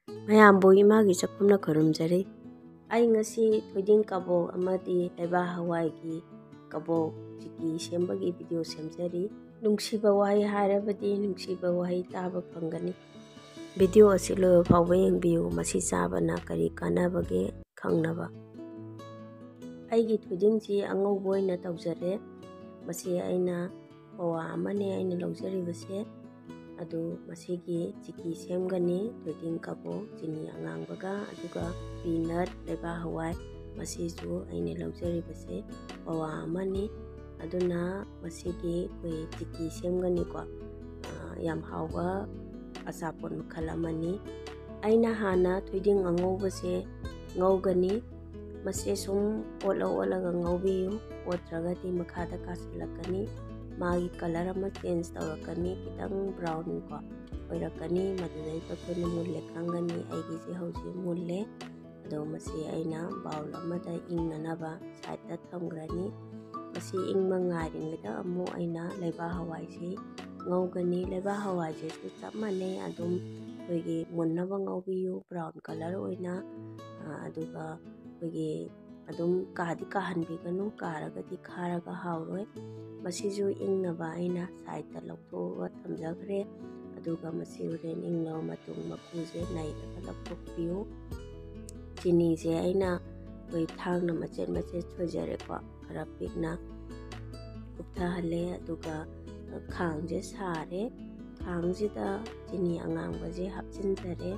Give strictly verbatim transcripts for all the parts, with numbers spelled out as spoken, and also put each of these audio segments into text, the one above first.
ꯃꯌꯥꯝꯕꯨ ꯏꯃꯥꯒꯤ ꯆꯥꯛꯈꯨꯝꯅ ꯈꯨꯔꯨꯝꯖꯔꯤ꯫ ꯑꯩ ꯉꯁꯤ ꯊꯣꯏꯗꯤꯡ ꯀꯕꯣꯛ ꯑꯃꯗꯤ ꯂꯩꯕꯥꯛ ꯍꯋꯥꯏꯒꯤ ꯀꯕꯣꯛ ꯆꯤꯀꯤ ꯁꯦꯝꯕꯒꯤ video ꯁꯦꯝꯖꯔꯤ꯫ ꯅꯨꯡꯁꯤꯕ ꯋꯥꯍꯩ ꯍꯥꯏꯔꯕꯗꯤ ꯅꯨꯡꯁꯤꯕ ꯋꯥꯍꯩ ꯇꯥꯕ ꯐꯪꯒꯅꯤ꯫ Video ꯑꯁꯤ ꯂꯣꯏꯕ ꯐꯥꯎꯕ ꯌꯦꯡꯕꯤꯌꯨ, ꯃꯁꯤ ꯆꯥꯕꯅ ꯀꯔꯤ ꯀꯥꯟꯅꯕꯒꯦ ꯈꯪꯅꯕ꯫ ꯑꯩꯒꯤ ꯊꯣꯏꯗꯤꯡꯁꯤ ꯑꯉꯧꯕ ꯑꯣꯏꯅ ꯇꯧꯖꯔꯦ꯫ ꯃꯁꯤ ꯑꯩꯅ ꯄꯋꯥ ꯑꯃꯅꯦ ꯑꯩꯅ ꯂꯧꯖꯔꯤꯕꯁꯦ꯫ ꯑꯗꯨ ꯃꯁꯤꯒꯤ ꯆꯤꯀꯤ ꯁꯦꯝꯒꯅꯤ, ꯊꯣꯏꯗꯤꯡ ꯀꯕꯣꯛ, ꯆꯤꯅꯤ ꯑꯉꯥꯡꯕꯒ, ꯑꯗꯨꯒ peanut, ꯂꯩꯕꯥꯛ ꯍꯋꯥꯏ, ꯃꯁꯤꯁꯨ ꯑꯩꯅ ꯂꯧꯖꯔꯤꯕꯁꯦ ꯄꯋꯥ ꯑꯃꯅꯤ꯫ ꯑꯗꯨꯅ ꯃꯁꯤꯒꯤ ꯑꯩꯈꯣꯏ ꯆꯤꯀꯤ ꯁꯦꯝꯒꯅꯤꯀꯣ꯫ ꯑ, ꯌꯥꯝ ꯍꯥꯎꯕ ꯑꯆꯥꯄꯣꯠ ꯃꯈꯜ ꯑꯃꯅꯤ꯫ ꯑꯩꯅ ꯍꯥꯟꯅ ꯊꯣꯏꯗꯤꯡ ꯑꯉꯧꯕꯁꯦ ꯉꯧꯒꯅꯤ꯫ ꯃꯁꯤ ꯁꯨꯝ ꯑꯣꯠꯂ ꯑꯣꯠꯂꯒ ꯉꯧꯕꯤꯌꯨ, ꯑꯣꯠꯇ꯭ꯔꯒꯗꯤ ꯃꯈꯥꯗ ꯀꯥꯁꯤꯜꯂꯛꯀꯅꯤ꯫ ꯃꯥꯒꯤ colour ꯑꯃ change ꯇꯧꯔꯛꯀꯅꯤ, ꯈꯤꯇꯪ brown ꯀꯣ ꯑꯣꯏꯔꯛꯀꯅꯤ꯫ ꯃꯗꯨꯗꯩꯗ ꯑꯩꯈꯣꯏꯅ ꯃꯨꯜꯂꯦ ꯈꯪꯒꯅꯤ꯫ ꯑꯩꯒꯤꯁꯦ ꯍꯧꯖꯤꯛ ꯃꯨꯜꯂꯦ꯫ ꯑꯗꯣ ꯃꯁꯤ ꯑꯩꯅ bowl ꯑꯃꯗ ꯏꯪꯅꯅꯕ sideꯇ ꯊꯝꯈ꯭ꯔꯅꯤ꯫ ꯃꯁꯤ ꯏꯪꯕ ꯉꯥꯏꯔꯤꯉꯩꯗ ꯑꯃꯨꯛ ꯑꯩꯅ ꯂꯩꯕꯥꯛ ꯍꯋꯥꯏꯁꯤ ꯉꯧꯒꯅꯤ꯫ ꯂꯩꯕꯥꯛ ꯍꯋꯥꯏꯁꯤꯁꯨ ꯆꯞ ꯃꯥꯟꯅꯩ, ꯑꯗꯨꯝ ꯑꯩꯈꯣꯏꯒꯤ ꯃꯨꯟꯅꯕ ꯉꯧꯕꯤꯌꯨ, brown colour ꯑꯣꯏꯅ꯫ ꯑ, ꯑꯗꯨꯒ ꯑꯩꯈꯣꯏꯒꯤ ꯑꯗꯨꯝ ꯀꯥꯗꯤ ꯀꯥꯍꯟꯕꯤꯒꯅꯨ, ꯀꯥꯔꯒꯗꯤ ꯈꯥꯔꯒ ꯍꯥꯎꯔꯣꯏ꯫ ꯃꯁꯤꯁꯨ ꯏꯪꯅꯕ ꯑꯩꯅ sideꯇ ꯂꯧꯊꯣꯛꯑꯒ ꯊꯝꯖꯈ꯭ꯔꯦ꯫ ꯑꯗꯨꯒ ꯃꯁꯤ ꯍꯣꯔꯦꯟ ꯏꯪꯂꯕ ꯃꯇꯨꯡ ꯃꯀꯨꯁꯦ ꯅꯩꯔꯒ ꯂꯧꯊꯣꯛꯄꯤꯌꯨ꯫ ꯆꯤꯅꯤꯁꯦ ꯑꯩꯅ ꯑꯩꯈꯣꯏ ꯊꯥꯡꯅ ꯃꯆꯦꯠ ꯃꯆꯦꯠ ꯁꯣꯏꯖꯔꯦꯀꯣ, ꯈꯔ ꯄꯤꯛꯅ ꯀꯨꯞꯊꯍꯜꯂꯦ꯫ ꯑꯗꯨꯒ ꯈꯥꯡꯁꯦ ꯁꯥꯔꯦ꯫ ꯈꯥꯡꯁꯤꯗ ꯆꯤꯅꯤ ꯑꯉꯥꯡꯕꯁꯦ ꯍꯥꯞꯆꯤꯟꯖꯔꯦ꯫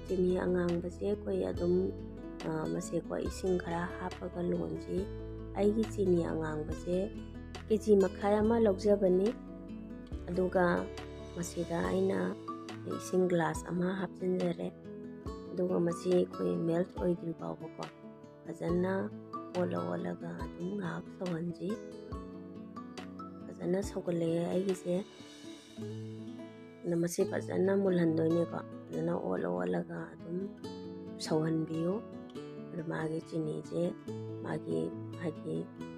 ꯆꯤꯅꯤ ꯑꯉꯥꯡꯕꯁꯦ ꯑꯩꯈꯣꯏ ꯑꯗꯨꯝ, ꯑ, ꯃꯁꯦꯀꯣ ꯏꯁꯤꯡ ꯈꯔ ꯍꯥꯞꯄꯒ ꯂꯣꯟꯁꯤ꯫ ꯑꯩꯒꯤ ꯆꯤꯅꯤ ꯑꯉꯥꯡꯕꯁꯦ ꯀꯦ ꯖꯤ ꯃꯈꯥꯏ ꯑꯃ ꯂꯧꯖꯕꯅꯤ꯫ ꯑꯗꯨꯒ ꯃꯁꯤꯗ ꯑꯩꯅ ꯏꯁꯤꯡ glass ꯑꯃ ꯍꯥꯞꯆꯤꯟꯖꯔꯦ꯫ ꯑꯗꯨꯒ ꯃꯁꯤ ꯑꯩꯈꯣꯏ melt ꯑꯣꯏꯗ꯭ꯔꯤ ꯐꯥꯎꯕꯀꯣ ꯐꯖꯅ ꯑꯣꯠꯂ ꯑꯣꯠꯂꯒ ꯑꯗꯨꯝ ꯉꯥꯏꯍꯥꯛ ꯁꯧꯍꯟꯁꯤ꯫ ꯐꯖꯅ ꯁꯧꯒꯠꯂꯛꯑꯦ ꯑꯩꯒꯤꯁꯦ꯫ ꯑꯗ ꯃꯁꯤ ꯐꯖꯅ ꯃꯨꯜꯍꯟꯗꯣꯏꯅꯦꯀꯣ꯫ ꯐꯖꯅ ꯑꯣꯠꯂ ꯑꯣꯠꯂꯒ ꯑꯗꯨꯝ ꯁꯧꯍꯟꯕꯤꯌꯨ꯫ ꯑꯗ ꯃꯥꯒꯤ ꯆꯤꯅꯤꯁꯦ ꯃꯥꯒꯤ ꯍꯥꯏꯗꯤ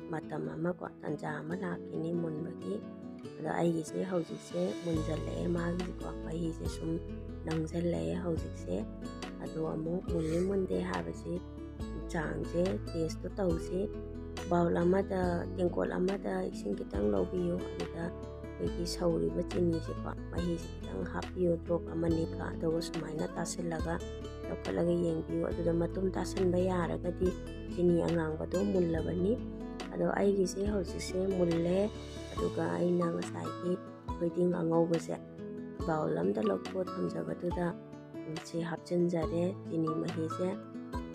ꯃꯇꯝ ꯑꯃꯀꯣ, ꯇꯥꯟꯖꯥ ꯑꯃ ꯂꯥꯛꯈꯤꯅꯤ ꯃꯨꯟꯕꯒꯤ꯫ ꯑꯗꯣ ꯑꯩꯒꯤꯁꯦ ꯍꯧꯖꯤꯛꯁꯦ ꯃꯨꯟꯖꯜꯂꯛꯑꯦ ꯃꯥꯒꯤꯁꯦꯀꯣ꯫ ꯃꯍꯤꯁꯦ ꯁꯨꯝ ꯅꯪꯁꯤꯜꯂꯛꯑꯦ ꯍꯧꯖꯤꯛꯁꯦ꯫ ꯑꯗꯣ ꯑꯃꯨꯛ ꯃꯨꯜꯂꯤ ꯃꯨꯟꯗꯦ ꯍꯥꯏꯕꯁꯤ ꯆꯥꯡꯁꯦ ꯇꯦꯁꯇꯣ ꯇꯧꯁꯤ꯫ ꯕꯥꯎꯜ ꯑꯃꯗ, ꯇꯦꯡꯀꯣꯠ ꯑꯃꯗ ꯏꯁꯤꯡ ꯈꯤꯇꯪ ꯂꯧꯕꯤꯌꯨ꯫ ꯑꯗꯨꯗ ꯑꯩꯈꯣꯏꯒꯤ ꯁꯧꯔꯤꯕ ꯆꯤꯅꯤꯁꯦꯀꯣ, ꯃꯍꯤꯁꯦ ꯈꯤꯇꯪ ꯍꯥꯞꯄꯤꯌꯨ, ꯗ꯭ꯔꯣꯞ ꯑꯃꯅꯤꯒ꯫ ꯑꯗꯨꯒ ꯁꯨꯃꯥꯏꯅ ꯇꯥꯁꯤꯜꯂꯒ ꯂꯧꯈꯠꯂꯒ ꯌꯦꯡꯕꯤꯌꯨ꯫ ꯑꯗꯨꯗ ꯃꯇꯨꯝ ꯇꯥꯁꯤꯟꯕ ꯌꯥꯔꯒꯗꯤ ꯆꯤꯅꯤ ꯑꯉꯥꯡꯕꯗꯣ ꯃꯨꯜꯂꯕꯅꯤ꯫ ꯑꯗꯣ ꯑꯩꯒꯤꯁꯦ ꯍꯧꯖꯤꯛꯁꯦ ꯃꯨꯜꯂꯦ꯫ ꯑꯗꯨꯒ ꯑꯩꯅ ꯉꯁꯥꯏꯒꯤ ꯊꯣꯏꯗꯤꯡ ꯑꯉꯧꯕꯁꯦ ꯕꯥꯎꯜ ꯑꯝꯗ ꯂꯧꯊꯣꯛꯑ ꯊꯝꯖꯕꯗꯨꯗ, ꯎꯝ, ꯁꯤ ꯍꯥꯞꯆꯤꯟꯖꯔꯦ, ꯆꯤꯅꯤ ꯃꯍꯤꯁꯦ꯫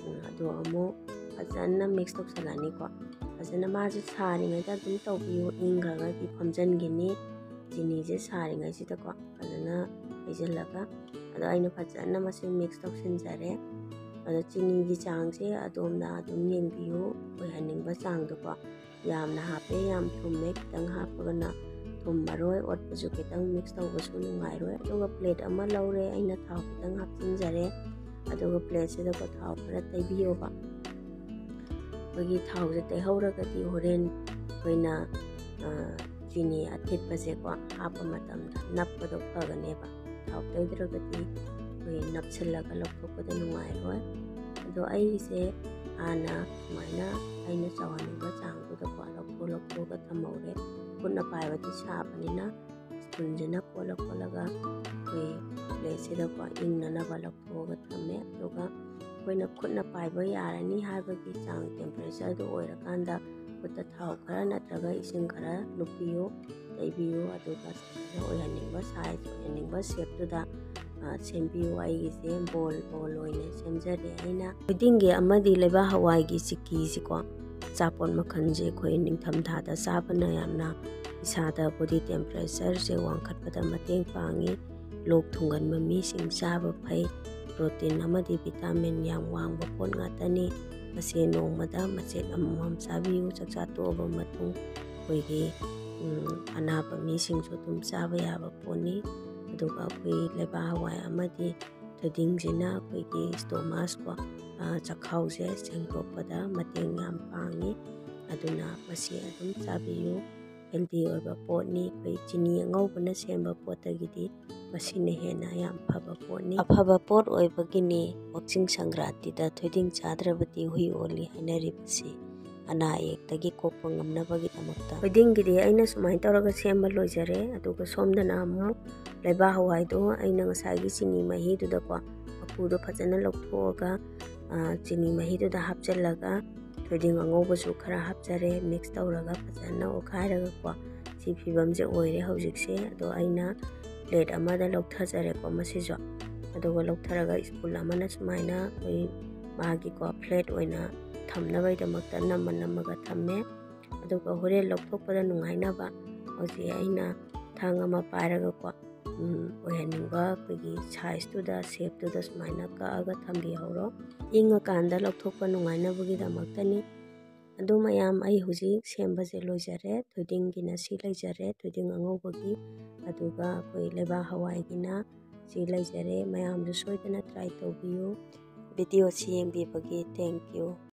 ꯎꯝ, ꯑꯗꯨ ꯑꯃꯨꯛ ꯐꯖꯅ ꯃꯤꯛꯁ ꯇꯧꯁꯜꯂꯅꯤꯀꯣ꯫ ꯐꯖꯅ ꯃꯥꯁꯦ ꯁꯥꯔꯤꯉꯩꯗ ꯑꯗꯨꯝ ꯇꯧꯕꯤꯌꯨ, ꯏꯪꯈ꯭ꯔꯒꯗꯤ ꯐꯝꯖꯟꯈꯤꯅꯤ꯫ ꯆꯤꯅꯤꯁꯦ ꯁꯥꯔꯤꯉꯩꯁꯤꯗꯀꯣ ꯐꯖꯅ ꯍꯩꯖꯤꯜꯂꯒ, ꯑꯗꯣ ꯑꯩꯅ ꯐꯖꯅ ꯃꯁꯤ ꯃꯤꯛꯁ ꯇꯧꯁꯤꯟꯖꯔꯦ꯫ ꯑꯗꯣ ꯆꯤꯅꯤꯒꯤ ꯆꯥꯡꯁꯦ ꯑꯗꯣꯝꯅ ꯑꯗꯨꯝ ꯌꯦꯡꯕꯤꯌꯨ, ꯑꯣꯏꯍꯟꯅꯤꯡꯕ ꯆꯥꯡꯗꯣꯀꯣ꯫ ꯌꯥꯝꯅ ꯍꯥꯞꯄꯦ, ꯌꯥꯝ ꯊꯨꯝꯃꯦ, ꯈꯤꯇꯪ ꯍꯥꯞꯄꯒꯅ ꯊꯨꯝꯃꯔꯣꯏ, ꯑꯣꯠꯄꯁꯨ ꯈꯤꯇꯪ ꯃꯤꯛꯁ ꯇꯧꯕꯁꯨ ꯅꯨꯡꯉꯥꯏꯔꯣꯏ꯫ ꯑꯗꯨꯒ ꯄ꯭ꯂꯦꯠ ꯑꯃ ꯂꯧꯔꯦ, ꯑꯩꯅ ꯊꯥꯎ ꯈꯤꯇꯪ ꯍꯥꯞꯆꯤꯟꯖꯔꯦ꯫ ꯑꯗꯨꯒ ꯄ꯭ꯂꯦꯠꯁꯤꯗꯀꯣ ꯊꯥꯎ ꯈꯔ ꯇꯩꯕꯤꯌꯣꯕ꯫ ꯑꯩꯈꯣꯏꯒꯤ ꯊꯥꯎꯁꯦ ꯇꯩꯍꯧꯔꯒꯗꯤ ꯍꯣꯔꯦꯟ ꯑꯩꯈꯣꯏꯅ, ꯑ, ꯆꯤꯅꯤ ꯑꯊꯤꯠꯄꯁꯦꯀꯣ ꯍꯥꯞꯄ ꯃꯇꯝꯗ ꯅꯞꯄꯗꯣ ꯐꯒꯅꯦꯕ꯫ ꯊꯥꯎ ꯇꯩꯗ꯭ꯔꯒꯗꯤ ꯑꯩꯈꯣꯏ ꯅꯞꯁꯤꯜꯂꯒ ꯂꯧꯊꯣꯛꯄꯗ ꯅꯨꯡꯉꯥꯏꯔꯣꯏ꯫ ꯑꯗꯣ ꯑꯩꯒꯤꯁꯦ ꯍꯥꯟꯅ ꯁꯨꯃꯥꯏꯅ ꯑꯩꯅ ꯆꯥꯎꯍꯟꯅꯤꯡꯕ ꯆꯥꯡꯗꯨꯗꯀꯣ ꯂꯧꯊꯣꯛ ꯂꯧꯊꯣꯛꯑꯒ ꯊꯝꯍꯧꯔꯦ꯫ ꯈꯨꯠꯅ ꯄꯥꯏꯕꯗꯤ ꯁꯥꯕꯅꯤꯅ ꯁ꯭ꯄꯨꯟꯁꯤꯅ ꯀꯣꯠꯂ ꯀꯣꯠꯂꯒ ꯑꯩꯈꯣꯏ ꯄ꯭ꯂꯦꯠꯁꯤꯗꯀꯣ ꯏꯪꯅꯅꯕ ꯂꯧꯊꯣꯛꯑꯒ ꯊꯝꯃꯦ꯫ ꯑꯗꯨꯒ ꯑꯩꯈꯣꯏꯅ ꯈꯨꯠꯅ ꯄꯥꯏꯕ ꯌꯥꯔꯅꯤ ꯍꯥꯏꯕꯒꯤ ꯆꯥꯡ ꯇꯦꯝꯄꯔꯦꯆꯔꯗꯨ ꯑꯣꯏꯔꯀꯥꯟꯗ ꯈꯨꯠꯇ ꯊꯥꯎ ꯈꯔ ꯅꯠꯇ꯭ꯔꯒ ꯏꯁꯤꯡ ꯈꯔ ꯂꯨꯞꯄꯤꯌꯨ, ꯇꯩꯕꯤꯌꯨ꯫ ꯑꯗꯨꯒ ꯁꯨꯃꯥꯏꯅ ꯑꯣꯏꯍꯟꯅꯤꯡꯕ ꯁꯥꯏꯖ, ꯑꯣꯏꯍꯟꯅꯤꯡꯕ ꯁꯦꯞꯇꯨꯗ, ꯑ, ꯁꯦꯝꯕꯤꯌꯨ꯫ ꯑꯩꯒꯤꯁꯦ ꯕꯣꯜ ꯕꯣꯜ ꯑꯣꯏꯅ ꯁꯦꯝꯖꯔꯦ ꯑꯩꯅ꯫ ꯊꯣꯏꯗꯤꯡꯒꯤ ꯑꯃꯗꯤ ꯂꯩꯕꯥꯛ ꯍꯋꯥꯏꯒꯤ ꯆꯤꯛꯀꯤꯁꯤꯀꯣ, ꯑꯆꯥꯄꯣꯠ ꯃꯈꯜꯁꯦ ꯑꯩꯈꯣꯏ ꯅꯤꯡꯊꯝꯊꯥꯗ ꯆꯥꯕꯅ ꯌꯥꯝꯅ ꯏꯁꯥꯗ ꯕꯣꯗꯤ ꯇꯦꯝꯄꯔꯦꯆꯔꯁꯦ ꯋꯥꯡꯈꯠꯄꯗ ꯃꯇꯦꯡ ꯄꯥꯡꯉꯤ꯫ ꯂꯣꯛ ꯊꯨꯡꯒꯟꯕ ꯃꯤꯁꯤꯡ ꯆꯥꯕ ꯐꯩ꯫ ꯄ꯭ꯔꯣꯇꯤꯟ ꯑꯃꯗꯤ ꯚꯤꯇꯥꯃꯤꯟ ꯌꯥꯝ ꯋꯥꯡꯕ ꯄꯣꯠ ꯉꯥꯛꯇꯅꯤ꯫ ꯃꯁꯤ ꯅꯣꯡꯃꯗ ꯃꯆꯦꯠ ꯑꯃꯃꯝ ꯆꯥꯕꯤꯌꯨ꯫ ꯆꯥꯛꯆꯥ ꯇꯣꯛꯑꯕ ꯃꯇꯨꯡ ꯑꯩꯈꯣꯏꯒꯤ, ꯎꯝ, ꯑꯅꯥꯕ ꯃꯤꯁꯤꯡꯁꯨ ꯑꯗꯨꯝ ꯆꯥꯕ ꯌꯥꯕ ꯄꯣꯠꯅꯤ꯫ ꯑꯗꯨꯒ ꯑꯩꯈꯣꯏ ꯂꯩꯕꯥꯛ ꯍꯋꯥꯏ ꯑꯃꯗꯤ ꯊꯣꯏꯗꯤꯡꯁꯤꯅ ꯑꯩꯈꯣꯏꯒꯤ ꯁ꯭ꯇꯣꯃꯥꯁꯀꯣ, ꯑ, ꯆꯈꯥꯎꯁꯦ ꯁꯦꯡꯗꯣꯛꯄꯗ ꯃꯇꯦꯡ ꯌꯥꯝ ꯄꯥꯡꯉꯤ꯫ ꯑꯗꯨꯅ ꯃꯁꯤ ꯑꯗꯨꯝ ꯆꯥꯕꯤꯌꯨ꯫ ꯍꯦꯜꯗꯤ ꯑꯣꯏꯕ ꯄꯣꯠꯅꯤ꯫ ꯑꯩꯈꯣꯏ ꯆꯤꯅꯤ ꯑꯉꯧꯕꯅ ꯁꯦꯝꯕ ꯄꯣꯠꯇꯒꯤꯗꯤ ꯃꯁꯤꯅ ꯍꯦꯟꯅ ꯌꯥꯝ ꯐꯕ ꯄꯣꯠꯅꯤ꯫ ꯑꯐꯕ ꯄꯣꯠ ꯑꯣꯏꯕꯒꯤꯅꯤ ꯋꯥꯛꯆꯤꯡ ꯁꯪꯀ꯭ꯔꯥꯟꯇꯤꯗ ꯊꯣꯏꯗꯤꯡ ꯆꯥꯗ꯭ꯔꯕꯗꯤ ꯍꯨꯏ ꯑꯣꯜꯂꯤ ꯍꯥꯏꯅꯔꯤꯕꯁꯤ꯫ ꯑꯅꯥ ꯑꯌꯦꯛꯇꯒꯤ ꯀꯣꯛꯄ ꯉꯝꯅꯕꯒꯤꯗꯃꯛꯇ꯫ ꯊꯣꯏꯗꯤꯡꯒꯤꯗꯤ ꯑꯩꯅ ꯁꯨꯃꯥꯏꯅ ꯇꯧꯔꯒ ꯁꯦꯝꯕ ꯂꯣꯏꯖꯔꯦ꯫ ꯑꯗꯨꯒ ꯁꯣꯝꯗꯅ ꯑꯃꯨꯛ ꯂꯩꯕꯥꯛ ꯍꯋꯥꯏꯗꯣ ꯑꯩꯅ ꯉꯁꯥꯏꯒꯤ ꯆꯤꯅꯤ ꯃꯍꯤꯗꯨꯗꯀꯣ, ꯃꯀꯨꯗꯣ ꯐꯖꯅ ꯂꯧꯊꯣꯛꯑꯒ, ꯑ, ꯆꯤꯅꯤ ꯃꯍꯤꯗꯨꯗ ꯍꯥꯞꯆꯤꯜꯂꯒ, ꯊꯣꯏꯗꯤꯡ ꯑꯉꯧꯕꯁꯨ ꯈꯔ ꯍꯥꯞꯆꯔꯦ꯫ ꯃꯤꯛꯁ ꯇꯧꯔꯒ ꯐꯖꯅ ꯑꯣꯠꯈꯥꯏꯔꯒꯀꯣ, ꯁꯤ ꯐꯤꯕꯝꯁꯦ ꯑꯣꯏꯔꯦ ꯍꯧꯖꯤꯛꯁꯦ꯫ ꯑꯗꯣ ꯑꯩꯅ ꯄ꯭ꯂꯦꯠ ꯑꯃꯗ ꯂꯧꯊꯖꯔꯦꯀꯣ ꯃꯁꯤꯁꯨ꯫ ꯑꯗꯨꯒ ꯂꯧꯊꯔꯒ ꯁ꯭ꯄꯨꯟ ꯑꯃꯅ ꯁꯨꯃꯥꯏꯅ ꯑꯩꯈꯣꯏ ꯃꯥꯒꯤꯀꯣ ꯐ꯭ꯂꯦꯠ ꯑꯣꯏꯅ ꯊꯝꯅꯕꯒꯤꯗꯃꯛꯇ ꯅꯝꯃ ꯅꯝꯃꯒ ꯊꯝꯃꯦ꯫ ꯑꯗꯨꯒ ꯍꯣꯔꯦꯟ ꯂꯧꯊꯣꯛꯄꯗ ꯅꯨꯡꯉꯥꯏꯅꯕ ꯍꯧꯖꯤꯛ ꯑꯩꯅ ꯊꯥꯡ ꯑꯃ ꯄꯥꯏꯔꯒꯀꯣ, ꯎꯝ, ꯑꯣꯏꯍꯟꯅꯤꯡꯕ ꯑꯩꯈꯣꯏꯒꯤ ꯁꯥꯏꯖꯇꯨꯗ, ꯁꯦꯞꯇꯨꯗ ꯁꯨꯃꯥꯏꯅ ꯀꯛꯑꯒ ꯊꯝꯕꯤꯍꯧꯔꯣ꯫ ꯏꯪꯉꯀꯥꯟꯗ ꯂꯧꯊꯣꯛꯄ ꯅꯨꯡꯉꯥꯏꯅꯕꯒꯤꯗꯃꯛꯇꯅꯤ꯫ ꯑꯗꯨ ꯃꯌꯥꯝ, ꯑꯩ ꯍꯧꯖꯤꯛ ꯁꯦꯝꯕꯁꯦ ꯂꯣꯏꯖꯔꯦ꯫ ꯊꯣꯏꯗꯤꯡꯒꯤꯅ ꯁꯤ ꯂꯩꯖꯔꯦ, ꯊꯣꯏꯗꯤꯡ ꯑꯉꯧꯕꯒꯤ, ꯑꯗꯨꯒ ꯑꯩꯈꯣꯏ ꯂꯩꯕꯥꯛ ꯍꯋꯥꯏꯒꯤꯅ ꯁꯤ ꯂꯩꯖꯔꯦ꯫ ꯃꯌꯥꯝꯁꯨ ꯁꯣꯏꯗꯅ ꯇ꯭ꯔꯥꯏ ꯇꯧꯕꯤꯌꯨ꯫ ꯚꯤꯗꯤꯑꯣꯁꯤ ꯌꯦꯡꯕꯤꯕꯒꯤ thank you꯫